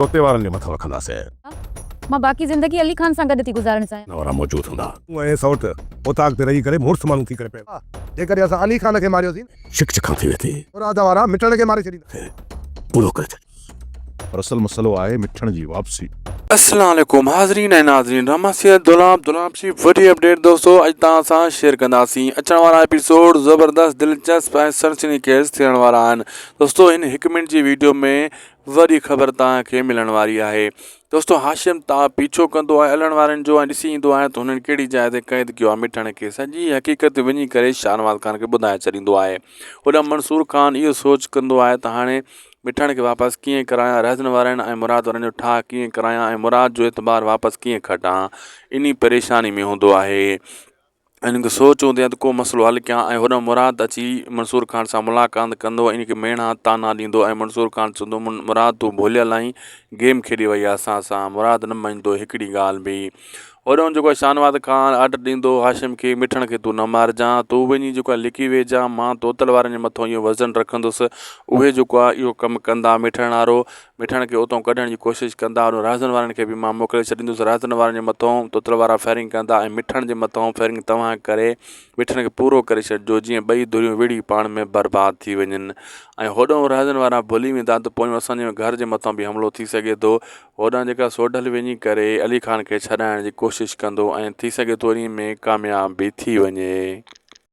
طوطي وارن جي مٿان رکنداسين. مان باقي زندگي علي خان سان گڏ ٿي گذارڻ چاهيان. وارا موجود هوندا. تون ۽ سئوٽ اوطاق تي رهي ڪري مڙس ماڻهو ٿي ڪري پيو. جيڪڏهن اسان علي خان کي ماريوسين. چڪ چڪان ٿي ويندي. مراد وارا مٽڻ کي ماري ڇڏيندا. کي پورو ڪري ڇڏيو. پر اصل مسئلو آهي مٺڻ جي واپسي. السلام عليڪم حاضرين ۽ ناظرين ڊراما سيريل دولاب دولاب جي وڏي اپڊيٽ دوستو اڄ توهان سان شيئر ڪنداسين اچڻ وارا ايپيسوڊ زبردست دلچسپ ۽ سنسني خيز ٿيڻ وارا آهن دوستو هن هڪ منٽ جي ويڊيو ۾ وڏي خبر توهان کي ملڻ واري آهي دوستو هاشم تان پيڇو ڪندو آهي الڻ وارن جو ۽ ڏسي ايندو آهي ته هنن ڪهڙي جاء تي قيد ڪيو آهي مٺڻ کي سڄي حقيقت وڃي ڪري شاهنواز خان کي ٻڌائي ڇڏيندو آهي هوڏانهن منصور خان اهو سوچ ڪندو آهي ته هاڻي مٺڻ کي واپس ڪيئن ڪرايان رهزن وارن ۽ مراد وارن جو ٺاهه ڪيئن ڪرايان ۽ مراد جو اعتبار واپس ڪيئن کٽان انهي پريشاني ۾ هوندو آهي ۽ هن کي سوچ هوندي آهي ته ڪو مسئلو حل ڪيان ۽ هوڏانهن مراد اچي منصور خان سان ملاقات ڪندو ۽ ان کي ميڻا طعنا ڏيندو ۽ منصور خان چوندو مراد تون ڀليل آهين گيم کيڏي وئي آهي اسان سان مراد نه مڃندو هڪڙي ڳالهه به هوڏانهن جيڪو آهي شاهنواز خان آرڊر ڏيندو هاشم کي مٺڻ کي تون نه مارجان تون وڃي جيڪو آهي لڪي ويهجان مان توتل وارن جي مٿو اهو وزن رکندس اهي جيڪو آهي اهو ڪم ڪندا مٺڻ وارو مٺڻ کي اتان ڪڍڻ جي ڪوشش ڪندا ان رهزن وارن کي به مان موڪلي ڇڏيندس رهزن وارن جي مٿئون توتل وارا فائرنگ ڪندا ۽ مٺڻ جي مٿئون فائرنگ توهان ڪري مٺڻ کي پورو ڪري ڇڏجو جيئن ٻئي ڌريون وڙهي پاڻ ۾ برباد ٿي وڃن ۽ هوڏانهن رهزن وارا ڀلي ويندا ته پويون اسان جي گهر جي مٿان به حملو ٿي سگهي ٿو هوڏانهن جيڪا سوڍل وڃي ڪري علي خان کي ڇڏائڻ جي ڪوشش ڪندو ۽ ٿي سگهي ٿو انهي ۾ ڪامياب به ٿي وڃي.